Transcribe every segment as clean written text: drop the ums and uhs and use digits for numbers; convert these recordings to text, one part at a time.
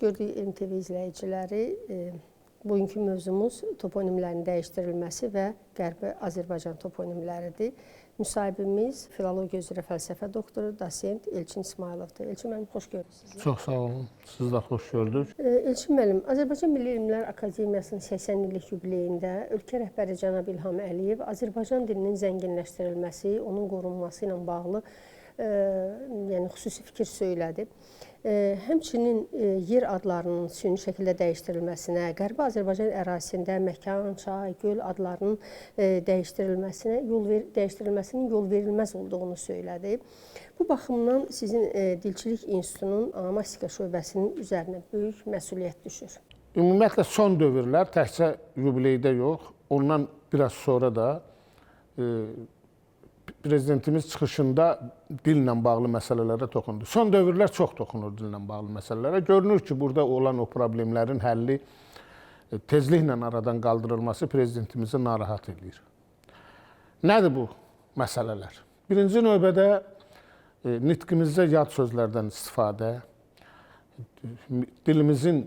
Xoş gördük Elm TV izləyiciləri. Bugünkü mövzumuz toponimlərin dəyişdirilməsi və Qərbi Azərbaycan toponimləridir. Müsahibimiz filologiya üzrə fəlsəfə doktoru, dosent Elçin İsmayılovdur. Elçin müəllim, xoş gördük sizi. Çox sağ olun. Sizi də xoş gördük. Elçin müəllim, Azərbaycan Milli Elmlər Akademiyasının 80 illik yubileyində ölkə rəhbəri cənab İlham Əliyev Azərbaycan dilinin zənginləşdirilməsi, onun qorunması ilə bağlı yəni xüsusi fikir söylədi. Həmçinin yer adlarının süni şəkildə dəyişdirilməsinə, Qərbi Azərbaycan ərazisində məkan, çay, göl adlarının dəyişdirilməsinə dəyişdirilməsinin yol verilməz olduğunu söylədi. Bu baxımdan sizin Dilçilik İnstitutunun onomastika şöbəsinin üzərinə böyük məsuliyyət düşür. Ümumiyyətlə son dövrlər təkcə yubileydə yox, ondan biraz sonra da prezidentimiz çıxışında dillə bağlı məsələlərə toxundu. Son dövrlər çox toxunur dillə bağlı məsələlərə. Görünür ki, burada olan o problemlərin həlli tezliklə aradan qaldırılması prezidentimizi narahat eləyir. Nədir bu məsələlər? Birinci növbədə nitqimizdə yad sözlərdən istifadə, dilimizin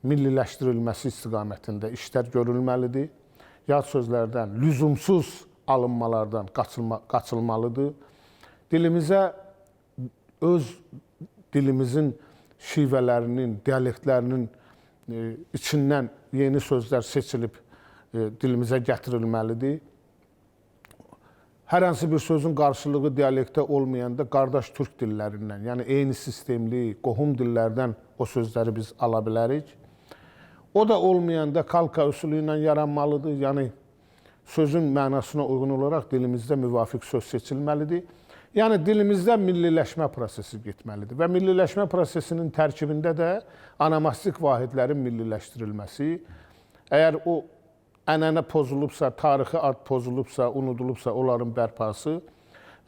milliləşdirilməsi istiqamətində işlər görülməlidir. Yad sözlərdən, lüzumsuz alınmalardan qaçılmalıdır. Dilimizə öz dilimizin şivələrinin, dialektlərinin içindən yeni sözlər seçilib dilimizə gətirilməlidir. Hər hansı bir sözün qarşılığı dialektdə olmayanda qardaş türk dillərindən, yəni eyni sistemli, qohum dillərdən o sözləri biz ala bilərik. O da olmayanda kalka üsulu ilə yaranmalıdır. Yəni sözün mənasına uyğun olaraq dilimizdə müvafiq söz seçilməlidir. Yəni dilimizdə milliləşmə prosesi getməlidir və milliləşmə prosesinin tərkibində də onomastik vahidlərin milliləşdirilməsi, əgər o ənənə pozulubsa, tarixi ad pozulubsa, unudulubsa, onların bərpası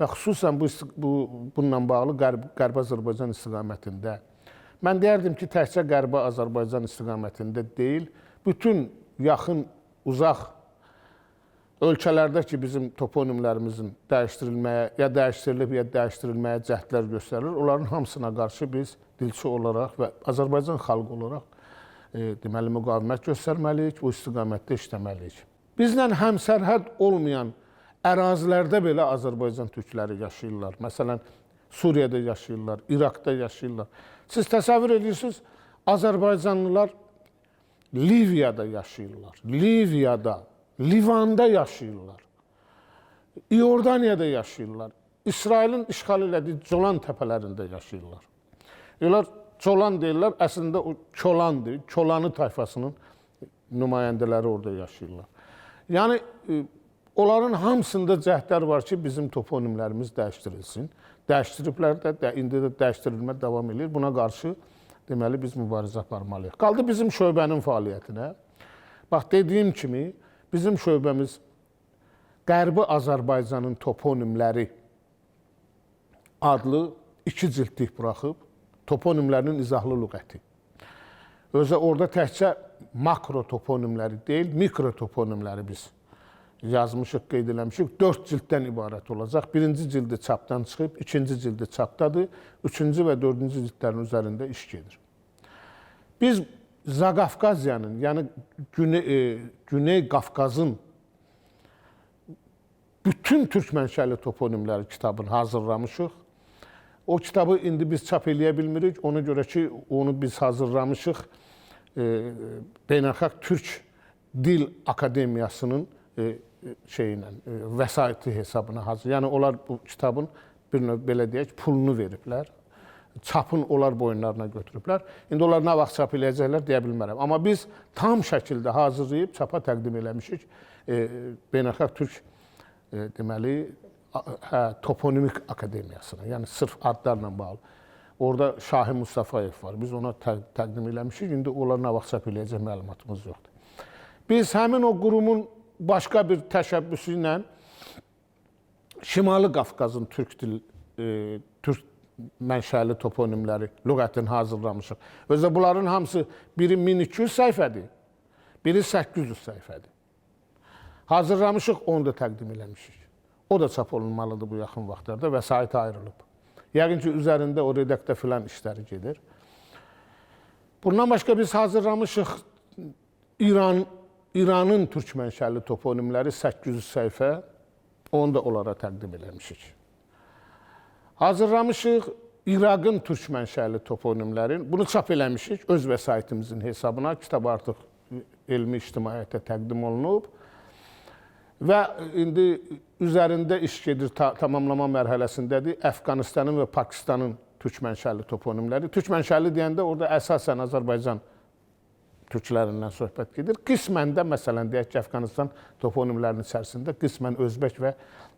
və xüsusən bununla bağlı Qərbi Azərbaycan istiqamətində. Mən deyərdim ki, təkcə Qərbi Azərbaycan istiqamətində deyil, bütün yaxın, uzaq ölkələrdə ki, bizim toponimlərimizin dəyişdirilməyə, ya dəyişdirilib, ya dəyişdirilməyə cəhdlər göstərilir, onların hamısına qarşı biz dilçi olaraq və Azərbaycan xalqı olaraq deməli, müqavimət göstərməliyik, bu istiqamətdə işləməliyik. Bizlə həmsərhəd olmayan ərazilərdə belə Azərbaycan türkləri yaşayırlar. Məsələn, Suriyada yaşayırlar, İraqda yaşayırlar. Siz təsəvvür edirsiniz, Azərbaycanlılar Liviyada yaşayırlar, Liviyada, Livanda yaşayırlar, İordaniyada yaşayırlar, İsrailin işğal elədiyi Colan təpələrində yaşayırlar. Onlar Colan deyirlər, əslində o Kolandır, Kolanı tayfasının nümayəndələri orada yaşayırlar. Yəni, onların hamısında cəhdlər var ki, bizim toponimlərimiz dəyişdirilsin. Dəyişdiriblər də, indi də dəyişdirilmə davam edir. Buna qarşı, deməli, biz mübarizə aparmalıyıq. Qaldı bizim şöbənin fəaliyyətinə. Bax, dediyim kimi, bizim şöbəmiz Qərbi Azərbaycanın toponimləri adlı 2 cildlik buraxıb, toponimlərinin izahlı lüğəti. Özə orada təkcə makro toponimləri deyil, mikro toponimləri biz yazmışıq, qeyd eləmişik. 4 cilddən ibarət olacaq. Birinci cildi çapdan çıxıb, ikinci cildi çapdadır, üçüncü və dördüncü cildlərin üzərində iş gedir. Biz Zaqafqaziyanın, yəni Güney Qafqazın bütün türk mənşəli toponimləri kitabını hazırlamışıq. O kitabı indi biz çap eləyə bilmirik. Ona görə ki, onu biz hazırlamışıq Beynəlxalq Türk Dil Akademiyasının vəsaiti hesabına hazır. Yəni onlar bu kitabın bir növ belə deyək, pulunu veriblər. Çapın onlar boyunlarına götürüblər. İndi onlar nə vaxt çap eləyəcəklər deyə bilmərəm. Amma biz tam şəkildə hazırlayıb çapa təqdim eləmişik. Beynəlxalq Türk deməli, Toponimik Akademiyasına, yəni sırf adlarla bağlı. Orada Şahin Mustafayev var. Biz ona təqdim eləmişik. İndi onlar nə vaxt çap eləyəcək məlumatımız yoxdur. Biz həmin o qurumun başqa bir təşəbbüsü ilə Şimali Qafqazın türk mənşəli toponimləri lüğətini hazırlamışıq. Özdə bunların hamısı biri 1200 səhifədir, biri 800 səhifədir. Hazırlamışıq, onu da təqdim eləmişik. O da çap olunmalıdır bu yaxın vaxtlarda, vəsait ayrılıb. Yəqin ki, üzərində o redaktə filan işləri gedir. Bundan başqa biz hazırlamışıq İranın türk mənşəli toponimləri 800 səhifə, onu da onlara təqdim eləmişik. Hazırlamışıq İraqın türk mənşəli toponimlərin. Bunu çap eləmişik öz vəsaitimizin hesabına. Kitab artıq elmi ictimaiyyətə təqdim olunub. Və indi üzərində iş gedir, tamamlama mərhələsindədir. Əfqanistanın və Pakistanın türk mənşəli toponimləri. Türk mənşəli deyəndə orada əsasən Azərbaycan türklərindən söhbət gedir. Qismən də, məsələn, deyək ki, Əfqanistan toponimlərinin içərisində qismən özbək və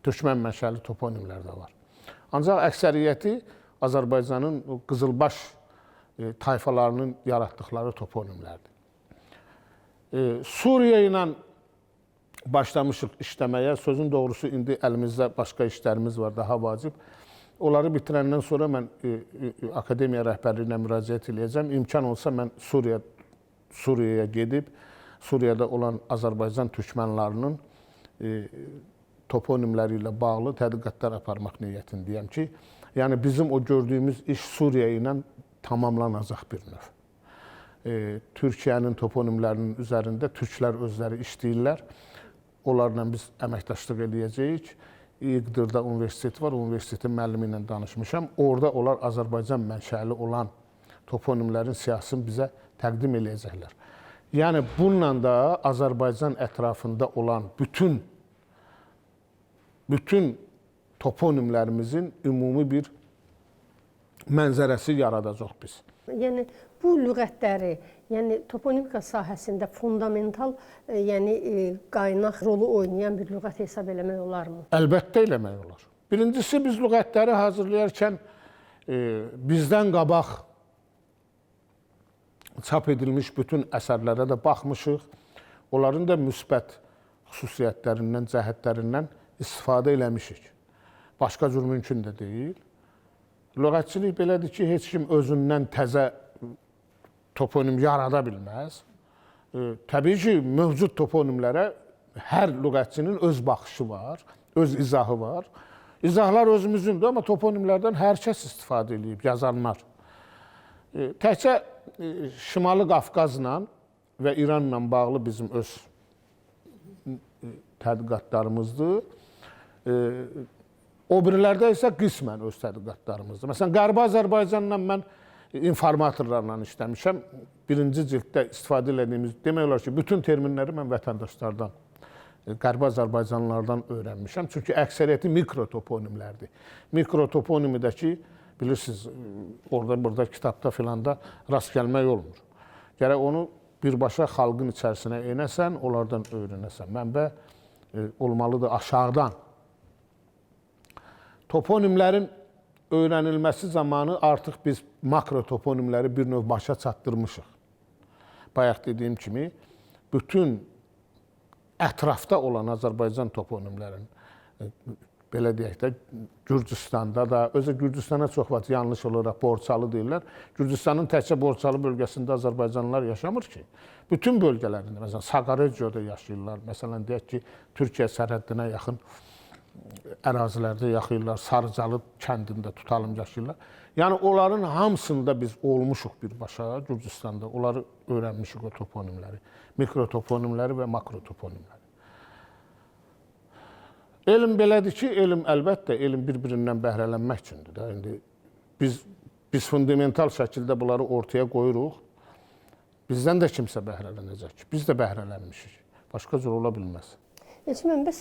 türkmən mənşəli toponimlər də var. Ancaq əksəriyyəti Azərbaycanın qızılbaş tayfalarının yaratdıqları toponimlərdir. Suriya ilə başlamışıq işləməyə. Sözün doğrusu, indi əlimizdə başqa işlərimiz var, daha vacib. Onları bitirəndən sonra mən akademiya rəhbərliyinə müraciət eləyəcəm. İmkan olsa mən Suriyaya gedib, Suriyada olan Azərbaycan türkmənlərinin toponimləri ilə bağlı tədqiqatlar aparmaq niyyətindəyəm ki, yəni bizim o gördüyümüz iş Suriya ilə tamamlanacaq bir növ. Türkiyənin toponimlərinin üzərində türklər özləri işləyirlər. Onlarla biz əməkdaşlıq eləyəcəyik. İğdırda universitet var, universitetin müəllimi ilə danışmışam. Orada onlar Azərbaycan mənşəli olan toponimlərin siyahısını bizə təqdim eləyəcəklər. Yəni bununla da Azərbaycan ətrafında olan bütün toponimlərimizin ümumi bir mənzərəsi yaradacaq biz. Yəni bu lüğətləri, yəni toponimika sahəsində fundamental, yəni qaynaq rolu oynayan bir lüğət hesab eləmək olarmı? Əlbəttə eləmək olar. Birincisi, biz lüğətləri hazırlayarkən bizdən qabaq çap edilmiş bütün əsərlərə də baxmışıq. Onların da müsbət xüsusiyyətlərindən, cəhətlərindən istifadə eləmişik. Başqa cür mümkün də deyil. Lüğətçilik belədir ki, heç kim özündən təzə toponim yarada bilməz. Təbii ki, mövcud toponimlərə hər lüğətçinin öz baxışı var, öz izahı var. İzahlar özümüzündür, amma toponimlərdən hər kəs istifadə eləyib, yazanlar. Təkcə Şimali Qafqazla və İranla bağlı bizim öz tədqiqatlarımızdır. O birilərdə isə qismən öz tədqiqatlarımızdır. Məsələn, Qərbi Azərbaycanla mən informatorlarla işləmişəm. Birinci cilddə istifadə elədiyimiz, demək olar ki, bütün terminləri mən vətəndaşlardan, Qərbi Azərbaycanlılardan öyrənmişəm. Çünki əksəriyyəti mikrotoponimlərdir. Mikrotoponimi də ki, bilirsiniz, orada, burada, kitabda filanda rast gəlmək olmur. Gərək onu birbaşa xalqın içərisinə enəsən, onlardan öyrənəsən. Mənbə olmalıdır aşağıdan. Toponimlərin öyrənilməsi zamanı artıq biz makrotoponimləri bir növ başa çatdırmışıq. Bayaq dediyim kimi, bütün ətrafda olan Azərbaycan toponimlərin, belə deyək də, Gürcüstanda da, özü Gürcüstana çox vaxt yanlış olaraq Borçalı deyirlər. Gürcüstanın təkcə Borçalı bölgəsində Azərbaycanlılar yaşamır ki. Bütün bölgələrində, məsələn, Saqarejoda yaşayırlar. Məsələn, deyək ki, Türkiyə sərhəddinə yaxın ərazilərdə yaşayırlar, Sarıcalı kəndində tutalım yaşayırlar. Yəni, onların hamısında biz olmuşuq birbaşa Gürcüstanda. Onları öyrənmişik o toponimləri, mikrotoponimləri və makrotoponimləri. Elm belədir ki, elm əlbəttə, elm bir-birindən bəhrələnmək üçündür də. İndi biz fundamental şəkildə bunları ortaya qoyuruq. Bizdən də kimsə bəhrələnəcək. Biz də bəhrələnmişik. Başqa cür ola bilməz. Elçin müəllim, bəs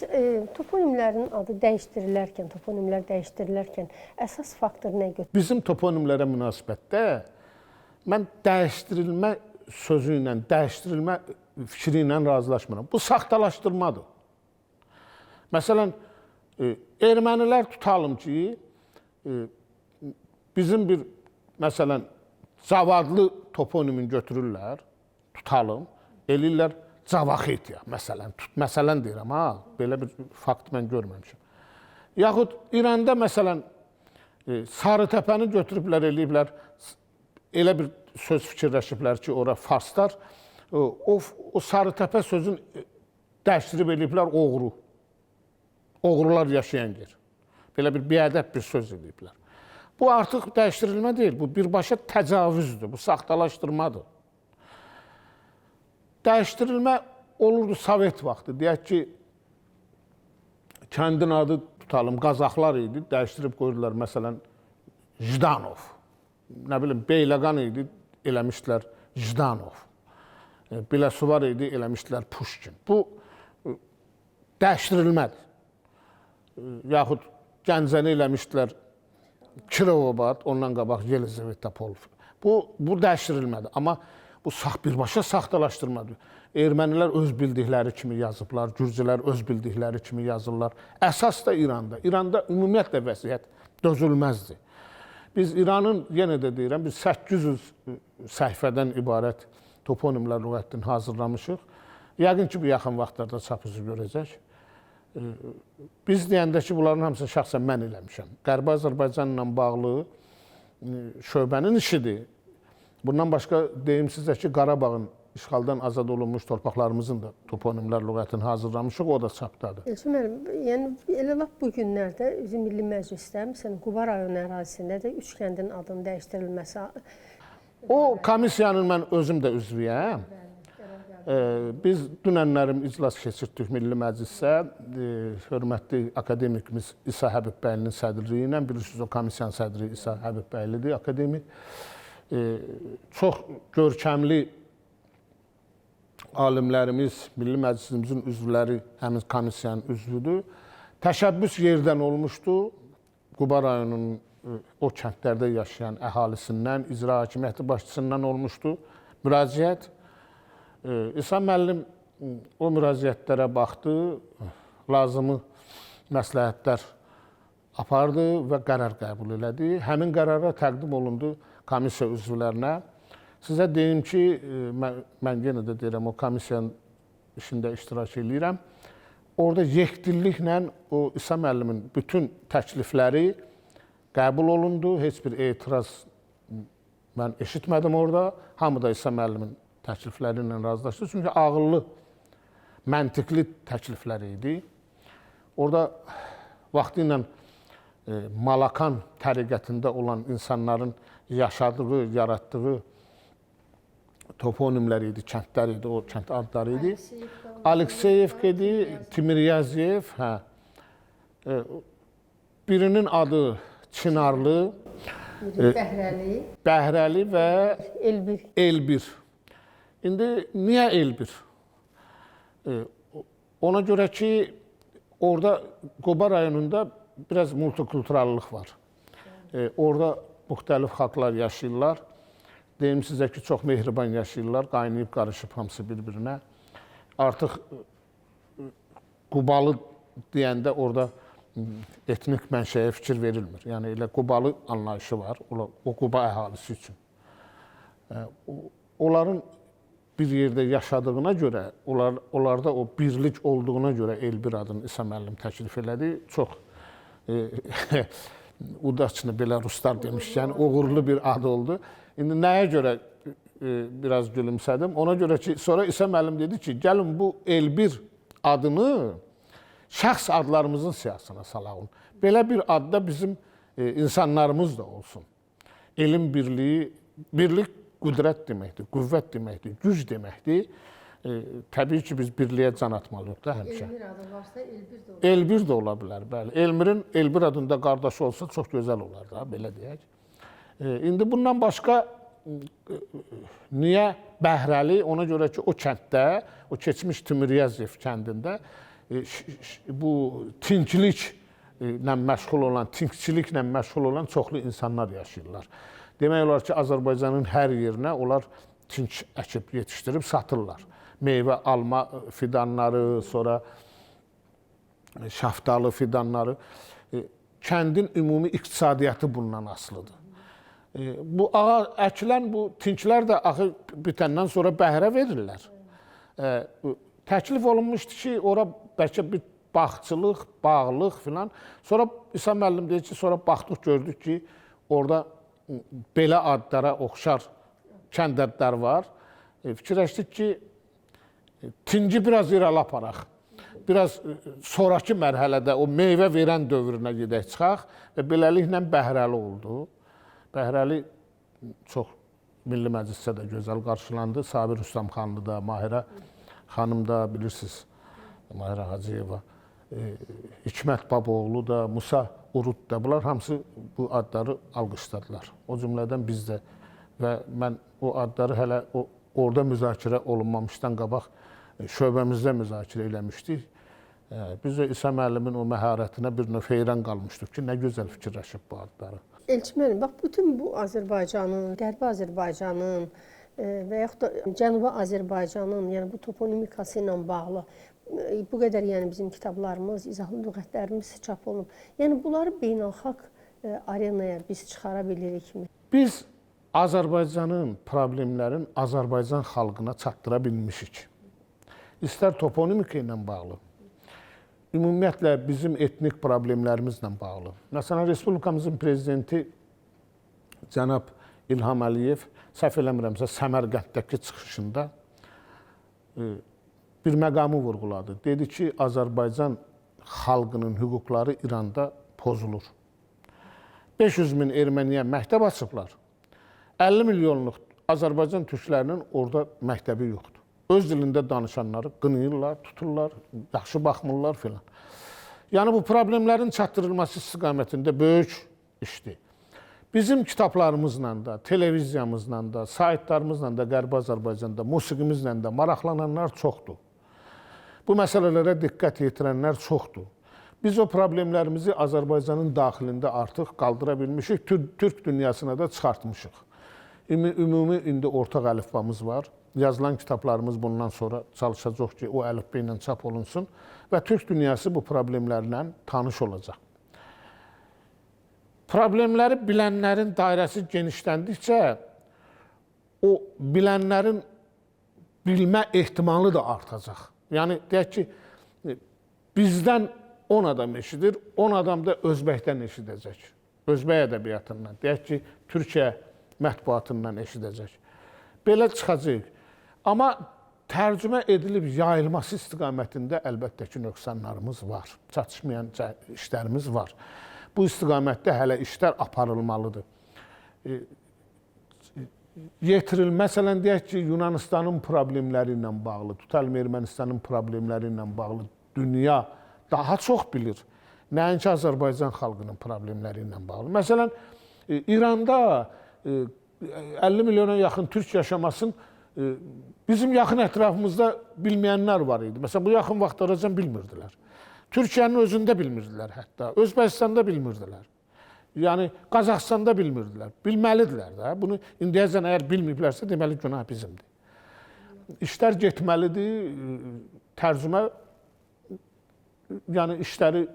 toponimlərin adı dəyişdirilərkən, toponimlər dəyişdirilərkən əsas faktor nə götürür? Bizim toponimlərə münasibətdə mən dəyişdirilmə sözü ilə, dəyişdirilmə fikri ilə razılaşmıram. Bu saxtalaşdırmadır. Məsələn, ermənilər tutalım ki, bizim bir, məsələn, Cavadlı toponimin götürürlər, tutalım, eləyirlər Cavaxetiya, məsələn, məsələn deyirəm, ha, belə bir fakt mən görməmişəm. Yaxud İranda, məsələn, Sarıtəpəni götürüblər, eləyiblər, elə bir söz fikirləşiblər ki, ora farslar, o Sarıtəpə sözün dəyişdirib eləyiblər oğru. Oğrular yaşayan yer. Belə bir biədəb bir söz eləyiblər. Bu artıq dəyişdirilmə deyil, bu birbaşa təcavüzdür, bu saxtalaşdırmadır. Dəyişdirilmə olurdu Sovet vaxtı. Deyək ki, kəndin adı tutalım, Qazaxlar idi, dəyişdirib qoydular məsələn Jdanov. Nə bilim, Beyləqan idi, eləmişdilər Jdanov. Biləsuvar idi, eləmişdilər Puşkin. Bu dəyişdirilmədir. Yaxud Gəncəni eləmişdilər Kirovabad, ondan qabaq Yelizavetapol. Bu dəyişdirilmədir. Amma bu birbaşa saxtalaşdırmadır. Ermənilər öz bildikləri kimi yazıblar, gürcülər öz bildikləri kimi yazırlar. Əsas da İranda. İranda ümumiyyətlə vəziyyət dözülməzdir. Biz İranın, yenə də deyirəm, biz 800 səhifədən ibarət toponimlər lüğətini hazırlamışıq. Yəqin ki, bu yaxın vaxtlarda çap üzü görəcək. Biz deyəndə ki, bunların hamısını şəxsən mən eləmişəm. Qərbi Azərbaycanla bağlı şöbənin işidir. Bundan başqa deyim sizə ki, Qarabağın işğaldan azad olunmuş torpaqlarımızın da toponimlər lüğətini hazırlamışıq, o da çapdadır. Elçin müəllim, yəni elə lap bu günlərdə bizim Milli Məclisdə, məsələn, Quba rayonu ərazisində də 3 kəndin adının dəyişdirilməsi. O komissiyanın mən özüm də üzvüyəm. Biz dünənlərim iclas keçirtdik Milli Məclisə, hörmətli akademikimiz İsa Həbibbəylinin sədrliyi ilə, bilirsiniz o komissiyanın sədri İsa Həbibbəylidir, akademik. Çox görkəmli alimlərimiz, Milli Məclisimizin üzvləri həmin komissiyanın üzvüdür. Təşəbbüs yerdən olmuşdu. Quba rayonunun o kəndlərdə yaşayan əhalisindən, icra hakimiyyəti başçısından olmuşdu müraciət. İsa müəllim o müraciətlərə baxdı, lazımı məsləhətlər apardı və qərar qəbul elədi. Həmin qərara təqdim olundu komissiya üzvlərinə. Sizə deyim ki, mən yenə də deyirəm, o komissiyanın işində iştirak eləyirəm. Orada yekdilliklə o İsa müəllimin bütün təklifləri qəbul olundu. Heç bir etiraz mən eşitmədim orada. Hamı da İsa müəllimin təklifləri ilə razılaşdı. Çünki ağıllı, məntiqli təkliflər idi. Orada vaxtı ilə Malakan təriqətində olan insanların yaşadığı, yaratdığı toponimlər idi, kəndlər idi, o kənd adları idi. Alekseyevka idi, Timiryaziyev, hə. Birinin adı Çinarlı, Bəhrəli, Bəhrəli və Elbir. Elbir. İndi niyə Elbir? Ona görə ki, orada Quba rayonunda biraz multikulturallıq var. Orada müxtəlif xalqlar yaşayırlar. Deyim sizə ki, çox mehriban yaşayırlar, qaynayıb qarışıb hamısı bir-birinə. Artıq Qubalı deyəndə orada etnik mənşəyə fikir verilmir. Yəni elə Qubalı anlayışı var, o Quba əhalisi üçün. Onların bir yerdə yaşadığına görə, onlarda o birlik olduğuna görə Elbir adını İsa müəllim təklif elədi. Çox udaçını belə ruslar demiş, yəni uğurlu bir ad oldu. İndi nəyə görə biraz gülümsədim? Ona görə ki, sonra İsa müəllim dedi ki, gəlin bu Elbir adını şəxs adlarımızın siyahısına salaq. Belə bir adda bizim insanlarımız da olsun. Elm birliyi, birlik qüdrət deməkdir, qüvvət deməkdir, güc deməkdir. Təbii ki, biz birliyə can atmalıyıq da həmişə. Elmir adı varsa Elbir də olar. Elbir də ola bilər, bəli. Elmirin Elbir adında qardaşı olsa çox gözəl olar da, belə deyək. İndi bundan başqa niyə Bəhrəli? Ona görə ki, o kənddə, o keçmiş Timiryaziyev kəndində bu tinkçiliklə məşğul olan, tinkçiliklə məşğul olan çoxlu insanlar yaşayırlar. Demək olar ki, Azərbaycanın hər yerinə onlar tink əkib, yetişdirib satırlar. Meyvə, alma fidanları, sonra şaftalı fidanları. Kəndin ümumi iqtisadiyyatı bundan asılıdır. Bu əkilən bu tinklər də axı bitəndən sonra bəhrə verirlər. Təklif olunmuşdu ki, ora bəlkə bir bağçılıq, bağlıq filan. Sonra İsa müəllim deyir ki, sonra baxdıq, gördük ki, orada belə adlara oxşar kənd adları var. Fikirləşdik ki, tinci biraz irəli aparaq. Biraz sonrakı mərhələdə o meyvə verən dövrünə gedək çıxaq və beləliklə Bəhrəli oldu. Bəhrəli çox Milli Məclisdə də gözəl qarşılandı. Sabir Rüstəmxanlı da, Mahirə xanım da bilirsiniz, Mahirə Hacıyeva, Hikmət Babaoğlu da, Musa Urud da, bunlar hamısı bu adları alqışladılar. O cümlədən biz də və mən o adları hələ orada müzakirə olunmamışdan qabaq şöbəmizdə müzakirə eləmişdik. Biz də İsa müəllimin o məharətinə bir növ heyran qalmışdıq ki, nə gözəl fikirləşib bu adları. Elçin müəllim, bax, bütün bu Azərbaycanın, Qərbi Azərbaycanın və yaxud da Cənubi Azərbaycanın, yəni bu toponimikası ilə bağlı bu qədər, yəni bizim kitablarımız, izahlı lüğətlərimiz çap olunub. Yəni bunları beynəlxalq arenaya biz çıxara bilirikmi? Biz Azərbaycanın problemlərin Azərbaycan xalqına çatdıra bilmişik. İstər toponimika ilə bağlı, ümumiyyətlə bizim etnik problemlərimizlə bağlı. Məsələn, Respublikamızın prezidenti cənab İlham Əliyev, səhv eləmirəmsə, Səmərqənddəki çıxışında bir məqamı vurğuladı. Dedi ki, Azərbaycan xalqının hüquqları İranda pozulur. 500 min erməniyə məktəb açıblar. 50 milyonluq Azərbaycan türklərinin orada məktəbi yoxdur. Öz dilində danışanları qınayırlar, tuturlar, yaxşı baxmırlar filan. Yəni bu problemlərin çatdırılması istiqamətində böyük işdir. Bizim kitablarımızla da, televiziyamızla da, saytlarımızla da, Qərbi Azərbaycanda, musiqimizlə də maraqlananlar çoxdur. Bu məsələlərə diqqət yetirənlər çoxdur. Biz o problemlərimizi Azərbaycanın daxilində artıq qaldıra bilmişik, Türk dünyasına da çıxartmışıq. Ümumi indi ortaq əlifbamız var. Yazılan kitablarımız bundan sonra çalışacaq ki, o əlifba ilə çap olunsun və Türk dünyası bu problemlərlə tanış olacaq. Problemləri bilənlərin dairəsi genişləndikcə, o bilənlərin bilmə ehtimalı da artacaq. Yəni, deyək ki, bizdən 10 adam eşidir, 10 adam da Özbəkdən eşidəcək. Özbək ədəbiyyatından, deyək ki, Türkiyə mətbuatından eşidəcək. Belə çıxacaq. Amma tərcümə edilib yayılması istiqamətində əlbəttə ki, nöqsanlarımız var. Çatışmayan işlərimiz var. Bu istiqamətdə hələ işlər aparılmalıdır. Məsələn, deyək ki, Yunanistanın problemləri ilə bağlı, tutalım Ermənistanın problemləri ilə bağlı dünya daha çox bilir. Nəinki Azərbaycan xalqının problemləri ilə bağlı. Məsələn, İranda 50 milyona yaxın türk yaşamasın bizim yaxın ətrafımızda bilməyənlər var idi. Məsələn, bu yaxın vaxtlarca bilmirdilər. Türkiyənin özündə bilmirdilər hətta. Özbəkistanda bilmirdilər. Yəni, Qazaxıstanda bilmirdilər. Bilməlidirlər də. Bunu indiyəcən əgər bilməyiblərsə, deməli günah bizimdir. İşlər getməlidir. Tərcümə, yəni işləri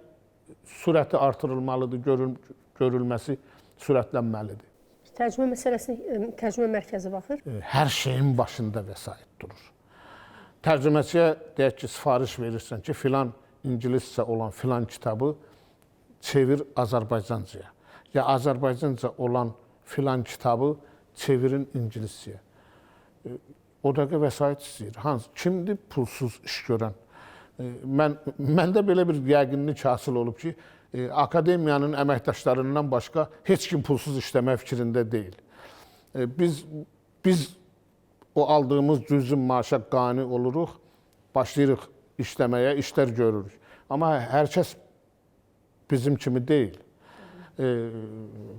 sürəti artırılmalıdır, görülməsi sürətlənməlidir. Tərcümə məsələsinə tərcümə mərkəzi baxır. Hər şeyin başında vəsait durur. Tərcüməçiyə deyək ki, sifariş verirsən ki, filan ingiliscə olan filan kitabı çevir Azərbaycancaya. Ya Azərbaycanca olan filan kitabı çevirin ingiliscəyə. O dəqiqə vəsait istəyir. Hansı, kimdir pulsuz iş görən? Məndə belə bir yəqinlik hasıl olub ki, akademiyanın əməkdaşlarından başqa heç kim pulsuz işləmək fikrində deyil. Biz o aldığımız cüzi maaşa qane oluruq, başlayırıq işləməyə, işlər görürük. Amma hər kəs bizim kimi deyil.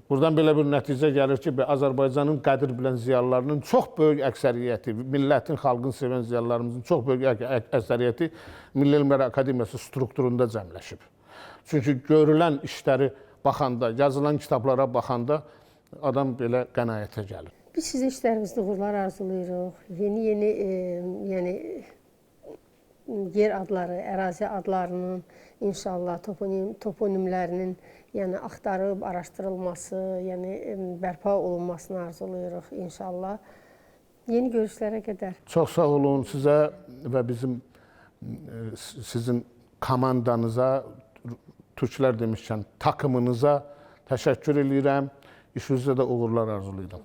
Buradan belə bir nəticə gəlir ki, Azərbaycanın qədir bilən ziyalılarının çox böyük əksəriyyəti, millətin, xalqın sevən ziyalılarımızın çox böyük əksəriyyəti Milli Elmlər Akademiyası strukturunda cəmləşib. Çünki görülən işləri baxanda, yazılan kitablara baxanda adam belə qənaətə gəlir. Biz sizin işlərinizdə uğurlar arzulayırıq. Yeni-yeni yəni yer adları, ərazi adlarının inşallah toponimlərinin yəni axtarıb araşdırılması, yəni bərpa olunmasını arzulayırıq inşallah. Yeni görüşlərə qədər. Çox sağ olun sizə və bizim sizin komandanıza, türklər demişkən takımınıza təşəkkür eləyirəm. İşinizdə də uğurlar arzulayıram.